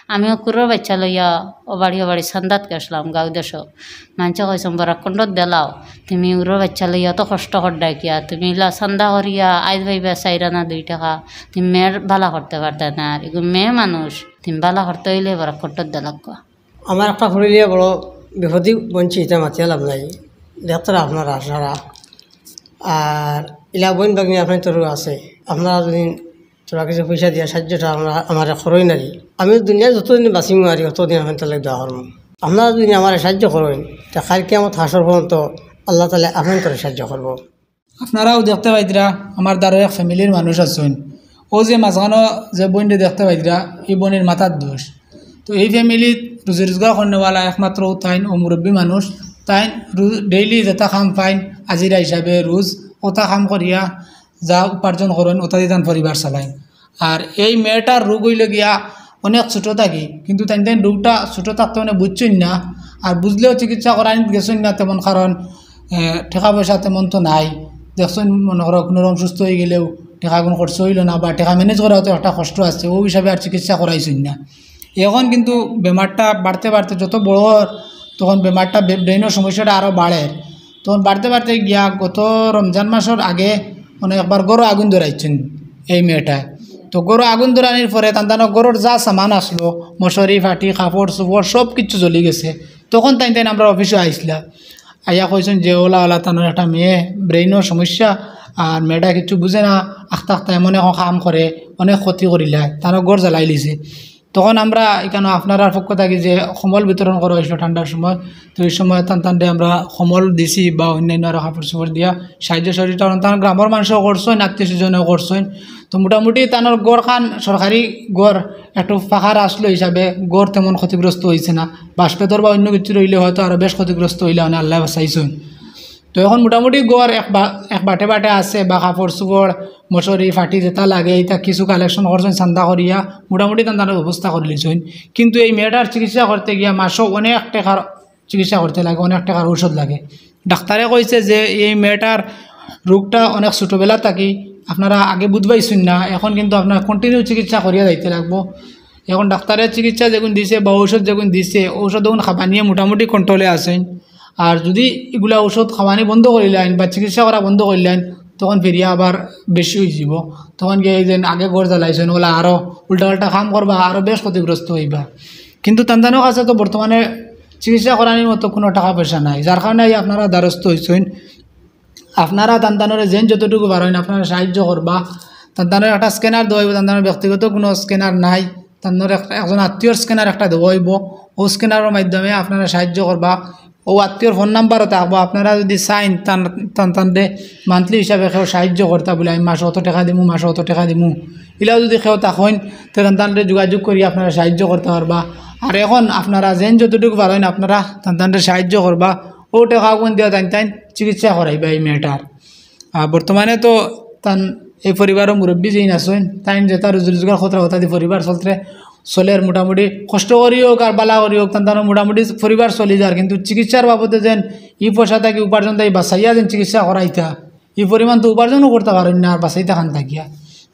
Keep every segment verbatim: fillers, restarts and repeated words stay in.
আমি কুরর বাইচ্চা লইয়া ও বাড়ি ও বাড়ি চান্দাত গেছলাম, গাঁও দেশো। মানষে কইছইন, "বরাক কন্টর দেলাও, তুমি উরর বাইচ্চা লইয়া অত কষ্ট কররায় কিয়া? তুমি ইলা চান্দা করিয়া আইজ পাইবায় চাইর আনা দুই টেকা, তুমি মেয়ের বালা করতে পারতায় না। আর এগু মেয়ে মানুষ, তুমি বালা করতে অইলে বরাক কন্টর দেলাউক্কা।" আমার একটা ফুড়ি লইয়া বড় বিপদি বনছি, ইতা মাতিয়া লাভ নাই। দেখতারা আপনারা সারা। আর ইলা বইন ভাগিনী আপনারার তরু আছে, আপনারা যদি থুড়া কিছু পয়সা দিয়া সাহায্যটা আমরা, আমারে করইন নারি। আমি দুনিয়াত যতদিন বাঁচিমু আরি, অতদিন আপনারার লাগি দোয়া করমু। আপনারা যদি আমারে সাহায্য করইন, তে কাইল কিয়ামত হাশর পর্যন্ত আল্লাহ তাআলায় আপনারারে সাহায্য করবো। আপনারাও দেখতে পাইতরা, আমার দ্বারো এক ফ্যামিলির মানুষ আছইন। অউ যে মাঝখানো যে বইনরে দেখতে পাইতরা, ই বইনর মাথার দোষ। তো এই ফ্যামিলিত রুজি রোজগার করনেওয়ালা একমাত্র তাইন, অউ মুরব্বী মানুষ। তাইন রু-, ডেইলি যেতা কাম পাইন, আজিরা হিসাবে রুজ, অতা কাম করিয়া যা উপার্জন করইন, অতা দি তান পরিবার চালাইন। আর এই মেয়েটার রোগ অইলো গিয়া অনেক ছোট থাকি, কিন্তু তাইন তাইন রোগটা ছোট থাকতে মানে বুঝছইন না, আর বুঝলেও চিকিৎসা করানিত গেছইন না তেমন, কারণ, এ, টেকা পয়সা তেমন তো নাই। দেখছইন, মনে করো, কুনুরকম সুস্থ অইগেলেও টেকাগুন খরচ অইলো না, বা টেকা manage করাও তো একটা কষ্ট আছে, অউ হিসাবে আর চিকিৎসা করাইছইন না। এখন কিন্তু বেমারটা বাড়তে বাড়তে যত বড় অর, তখন বেমারটা বে-, brain-র সমস্যাটা আরো বাড়ের। তখন বাড়তে বাড়তে গিয়া গত রমজান মাসর আগে মানে একবার ঘরো আগুন ধরাইছইন এই মেয়েটায়। তো ঘরো আগুন ধরানির পরে তান তানর ঘরর যা সামান আছলো, মশারি, ফাটি, কাপড়, চোপড় সব কিচ্ছু জ্বলি গেছে। তখন তাইন তাইন আমরার অফিসো আইছলা, আইয়া কইছইন যে, "ওলা, ওলা, তানর একটা মেয়ে, brain-র সমস্যা, আর মেয়েটা কিচ্ছু বুঝে না, আখতা আখতা এমন এখন কাম করে, অনেক ক্ষতি করিলায়, তানর ঘর জ্বালাইলিছে।" তখন আমরা ইকানো আপনারার পক্ষ থাকি যে কম্বল বিতরণ করা অইছিল ঠান্ডার সময়, তো ই সময় তান তানরে আমরা কম্বল দিছি বা অন্যান্য আরো কাপড় চোপড় দিয়া সাহায্য সহযোগিতা করইন। তান গ্রামর মানষেও করছইন, আত্মীয় স্বজনেও করছইন। তো মোটামুটি তানর ঘরখান সরকারি ঘর, একটু পাকার আছলো হিসাবে ঘর তেমন ক্ষতিগ্রস্ত অইছে না। বাঁশ-বেতর বা অইন্য কিচ্ছু রইলে হয়তো আরো বেশ ক্ষতিগ্রস্ত অইলা অনে, আল্লায় বাঁচাইছইন। তো এখন মোটামুটি ঘর এক বা-, এক বাটে বাটে আছে, বা কাপড় চোপড়, মশারি, ফাটি যেতা লাগে, ইতা কিছু collection করছইন চান্দা করিয়া, মোটামুটি তান তানর ব্যবস্থা করিলিছইন। কিন্তু এই মেয়েটার চিকিৎসা করতে গিয়া মাসো অনেক টেকার চিকিৎসা করতে লাগে, অনেক টেকার ঔষধ লাগে। ডাক্তারে কইছে যে এই মেয়েটার রোগটা অনেক ছোটবেলা থাকি, আপনারা আগে বুঝ পাইছইন না, এখন কিন্তু আপনারা continue চিকিৎসা করিয়া যাইতে লাগবো। এখন ডাক্তারে চিকিৎসা যেগুন দিছে বা ঔষধ যেগুন দিছে, ঔষধ অগুন খাবানিয়ে মোটামুটি control-এ আছইন। আর যদি ইগুলা ঔষধ খাবানি বন্ধ করিলাইন বা চিকিৎসা করা বন্ধ করিলাইন, তখন ফিরিয়া আবার বেশি অইযিবো। তখন গিয়া এই যে আগে ঘর জ্বালাইছইন, অলা আরো উল্টাপাল্টা কাম করবা, আরো বেশ ক্ষতিগ্রস্ত অইবা। কিন্তু তান তানর কাছে তো বর্তমানে চিকিৎসা করানির মতো কুনু টেকা পয়সা নাই, যার কারণে আইজ আপনারা দ্বারস্থ অইছইন। আপনারা তান তানরে যেন যতটুকু পারইন আপনারা সাহায্য করবা। তান তানর একটা scanner দেওয়া অইবো, তান তানর ব্যক্তিগত কুনু scanner নাই, তান তানর এক-, একজন আত্মীয়র scanner একটা দেওয়া অইবো। অউ scanner-র মাধ্যমে আপনারা সাহায্য করবা। অউ আত্মীয়র phone number-ও থাকবো, আপনারা যদি চাইন তান, তান, তানরে monthly হিসাবে কেউ সাহায্য করতা বুলে, "আমি মাসো অত টেকা দিমু, মাসো অত টেকা দিমু", ইলাও যদি কেউ থাকইন, তে তান তানরে যোগাযোগ করি আপনারা সাহায্য করতা পারবা। আর এখন আপনারা যেন যতটুকু পারইন আপনারা তান তানরে সাহায্য করবা। অউ টেকাগুন দিয়া তাইন তাইন চিকিৎসা করাইবা এই মেয়েটার। আর বর্তমানে তো তান এই পরিবারও মুরব্বি যেইন আছইন, তাইন যেতা রুজি রোজগার করতরা অতা দি পরিবার চলতরে, চলের মোটামুটি কষ্ট করি অউক আর বালা করি অউক, তান তানর মোটামুটি পরিবার চলি যার। কিন্তু চিকিৎসার বাবদে যেন ই পয়সা থাকি উপার্জন থাকি বাঁচাইয়া যেন চিকিৎসা করাইতা, ই পরিমাণ তো উপার্জনও করতা পারইন না আর বাঁচাইতা কান থাকিয়া।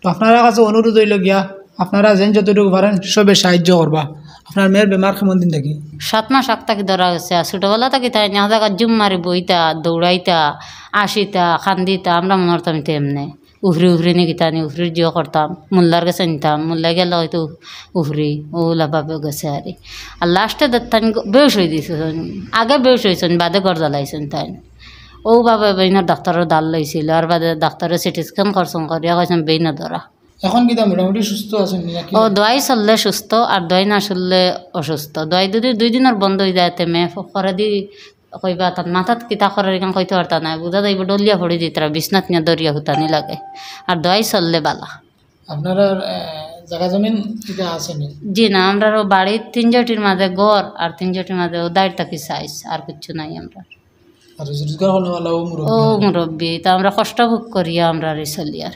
তো আপনারার কাছে অনুরোধ অইলো গিয়া, আপনারা যেন যতটুকু পারইন সবে সাহায্য করবা। আপনার মেয়ের বেমার কেমন দিন থাকি? সাত মাস আগ থাকি ধরা গেছে, আর ছোটবেলা থাকি তাইন এক জাগাত জুম মারি বইতা, দৌড়াইতা, আসিতা, কান্দিতা, আমরা মনে করতাম ইতা এমনে। উফরি উফরি নি কিতা নি, উফরির জিও করতাম, মোল্লার গেছে নিতাম, মোল্লায় গেলে অইতো উফরি, অউলা ভাবে গেছে আরি। আর last-এ দে-, তাইন গ-, বেহুশ অই দিছইন, আগে বেহুশ অইছইন, বাদে ঘর জ্বালাইছইন তাইন। অউ ভাবে বেইনর ডাক্তারর দাল লইছিল, আর বাদে ডাক্তারে CT scan করছইন, করিয়া কইছইন বেইনো ধরা। এখন কিতা মোটামুটি সুস্থ আছইন নি নাকি? ও, দোয়াই চললে সুস্থ, আর দোয়াই না চললে অসুস্থ। দোয়াই যদি দুই দিনর বন্ধ অই যায়, তে মেয়ে ফ-, করে দি কইবা, তার মাথাত কিতা করের ইখান কইতে পারতা নায়, বুঝা যাইবো ডলিয়া পড়ি দিতরা, বিছনাত নিয়া ধরিয়া হুতানি লাগে। আর দোয়াই চললে বালা। আপনারার, এ, জাগা জমিন কিতা আছে নি? জি না, আমরার অউ বাড়িত তিন জটির মাঝে ঘর, আর তিন জটির মাঝে অউ দাইর থাকি সাইজ, আর কিচ্ছু নাই আমরার। আর রুজি রোজগার করনেওয়ালা অউ মুরব্বি? অউ মুরব্বি, তা আমরা কষ্ট ভোগ করিয়া আমরার ই চলিয়ার।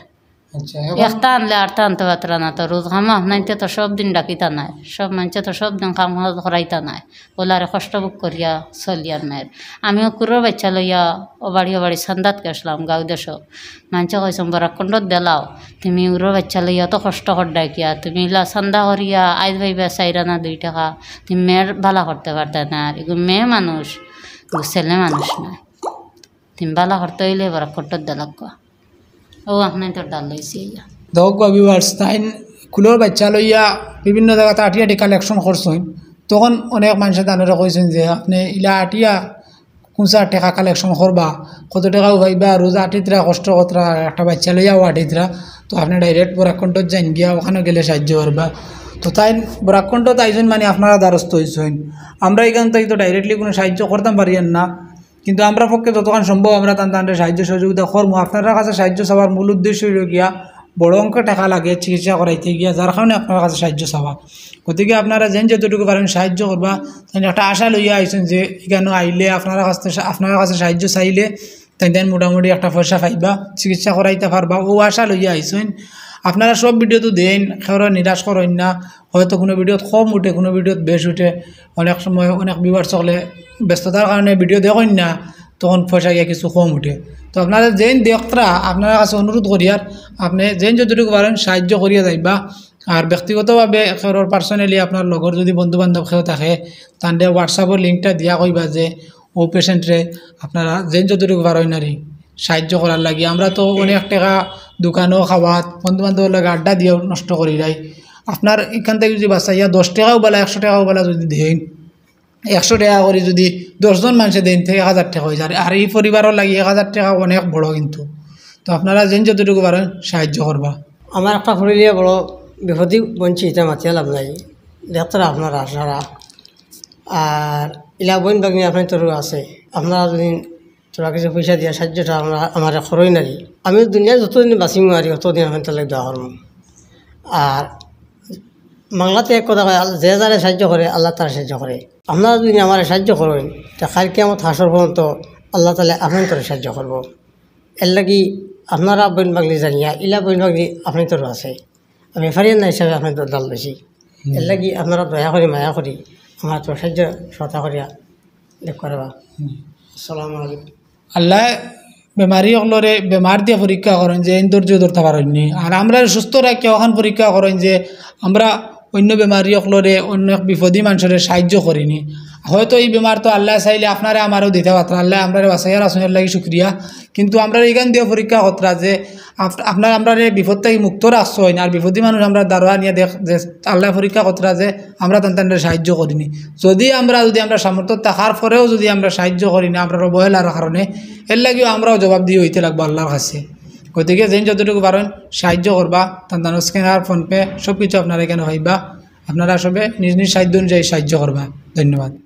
আচ্ছা, এখন একটা আনলে আরটা আনতে পারতরা না তো, রোজ কামো আপনাইনতে তো সব দিন ডাকিতা নায়, সব মানষে তো সব দিন কাম কাজ করাইতা নায়, ওলারে কষ্ট ভোগ করিয়া চলিয়ার নায়। আমিও কুরর বাচ্চা লইয়া ও বাড়ি ও বাড়ি চান্দাত গেছলাম, গাঁও দেশো। মানষে কইছইন, "বরাক কন্টত দেলাও, তুমি উরর বাচ্চা লইয়া অত কষ্ট কররায় কিয়া? তুমি ইলা চান্দা করিয়া আইজ পাইবা চাইর আনা দুই টেকা, তুমি মেয়ের বালা করতে পারতায় না।" আর এগু মেয়ে মানুষ, এগু ছেলে মানুষ নায়। তুমি বালা করতে অইলে বরাক কন্টত দেলাউক্কা। ও আপনাইনতর ডাল লইছি ইয়া। দেখউক্কা viewers, তাইন কুরর বাচ্চা লইয়া বিভিন্ন জাগাত আটি আটি collection করছইন। তখন অনেক মানষে তানরে কইছইন যে, "আপনে ইলা আটিয়া কুনছা টেকা collection করবা, কত টেকাও পাইবা, রোজ আটিতরা, কষ্ট করতরা, একটা বাচ্চা লইয়াও আটিতরা, তো আপনে direct বরাক কন্টত যাইন গিয়া, ওখানো গেলে সাহায্য করবা।" তো তাইন বরাক কন্টত আইছইন মানে আপনারার দ্বারস্থ অইছইন। আমরা ইখান থাকি তো directly কুনু সাহায্য করতাম পারিয়ার না, কিন্তু আমরার পক্ষে যতখান সম্ভব আমরা তান তানরে সাহায্য সহযোগিতা করমু। আপনারার কাছে সাহায্য চাওয়ার মূল উদ্দেশ্য অইলো গিয়া বড় অঙ্ক টেকা লাগে চিকিৎসা করাইতে গিয়া, যার কারণে আপনারার কাছে সাহায্য চাওয়া। গতিকে আপনারা যেন যতটুকু পারইন সাহায্য করবা। তাইন একটা আশা লইয়া আইছইন যে ইখানো আইলে আপনারার কাছে, আপনারার কাছে সাহায্য চাইলে তাইন তাইন মোটামুটি একটা পয়সা পাইবা, চিকিৎসা করাইতা পারবা, ও আশা লইয়া আইছইন। আপনারা সব video তো দেইন, কেউরে নিরাশ করইন না। হয়তো কুনু video-ত কম উঠে, কুনু video-ত বেশ উঠে, অনেক সময় অনেক viewers অকলে ব্যস্ততার কারণে video দেখইন না, তখন পয়সা গিয়া কিছু কম উঠে। তো আপনারা যেন দেখতরা, আপনারার কাছে অনুরোধ করিয়ার, আপনে যেন যতটুকু পারইন সাহায্য করিয়া যাইবা। আর ব্যক্তিগতভাবে কেউর personally আপনার লগর যদি বন্ধু বান্ধব কেউ থাকে, তানরে WhatsApp-র link-টা দিয়া কইবা যে ও patient-রে আপনারা যেন যতটুকু পারইন নারি সাহায্য করার লাগি। আমরা তো অনেক টেকা দোকানো খাওয়াত, বন্ধু বান্ধবর লগে আড্ডা দিয়াও নষ্ট করিলাই। আপনার ইখান থাকি যদি বাঁচাইয়া দশ টেকাও বালা, একশো টেকাও বালা যদি দেইন, একশো টেকা করি যদি দশ জন মানষে দেইন, তে এক হাজার টেকা অইযায়। আর ই পরিবারর লাগি এক হাজার টেকা অনেক বড় কিন্তু। তো আপনারা যেন যতটুকু পারইন সাহায্য করবা। আমার একটা ফুড়ি লইয়া বড় বিপদি বইন, ইতা মাতিয়া লাভ নাই। দেখতরা আপনারা আশারা। আর ইলা বইন ভাগ্নি আপনাইনতর আছে, আপনারা যদি থুড়া কিছু পয়সা দিয়া সাহায্যটা আমরা, আমারে করইন নারি। আমি দুনিয়াত যতদিন বাঁচিমু আরি, ততদিন আপনাইনতর লাগি দোয়া করমু। আর বাংলাত এক কথা কয়, "আল-, যে যারে সাহায্য করে, আল্লাহ তারে সাহায্য করে।" আপনারা যদি আমারে সাহায্য করইন, তে কাইল কিয়ামত হাশর পর্যন্ত আল্লাহ তাআলা আপনাইনতরে সাহায্য করবো। এর লাগি আপনারা বইন ভাগ্নি জানিয়া, ইলা বইন ভাগ্নি আপনাইনতর আছে। আমি পারিয়ার না হিসাবে আপনাইনতর ডাল লইছি। হুম। এর লাগি আপনারা দয়া করি, মায়া করি, আমার তো সাহায্য সহায়তা করিয়া দেখ করবা। হুম। আসসালামু আলাইকুম। আল্লায় বেমারি অকলরে বেমার দিয়া পরীক্ষা করইন যে এইন ধৈর্য ধরতা পারইন নি। আর আমরারে সুস্থ রাখিয়া অখান পরীক্ষা করইন যে আমরা অইন্য বেমারি অকলরে অইন্য এক বিপদী মানষরে সাহায্য করি নি। হয়তো ই বেমার তো আল্লায় চাইলে আপনারে আমারেও দিতা পারতরা, আল্লায় আমরারে বাঁচাইয়া রাখছইন এর লাগি শুকরিয়া। কিন্তু আমরারে ইখান দিয়া পরীক্ষা করতরা যে আপ-, আপনারা আমরারে বিপদ থাকি মুক্ত রাখছইন, আর বিপদী মানুষ আমরার দারো আনিয়া দেখ-, যে আল্লায় পরীক্ষা করতরা যে আমরা তান তানরে সাহায্য করি নি। যদি আমরা, যদি আমরার সামর্থ্য থাকার পরেও যদি আমরা সাহায্য করি না, আমরার অবহেলার কারণে, এর লাগিও আমরাও জবাবদিহি অইতে লাগবো আল্লার কাছে। গতিকে যেন যতটুকু পারইন সাহায্য করবা, তান তান scanner, PhonePe সব কিছু আপনারা ইখানো পাইবা। আপনারা সবে নিজ নিজ সাধ্য অনুযায়ী সাহায্য করবা। ধন্যবাদ।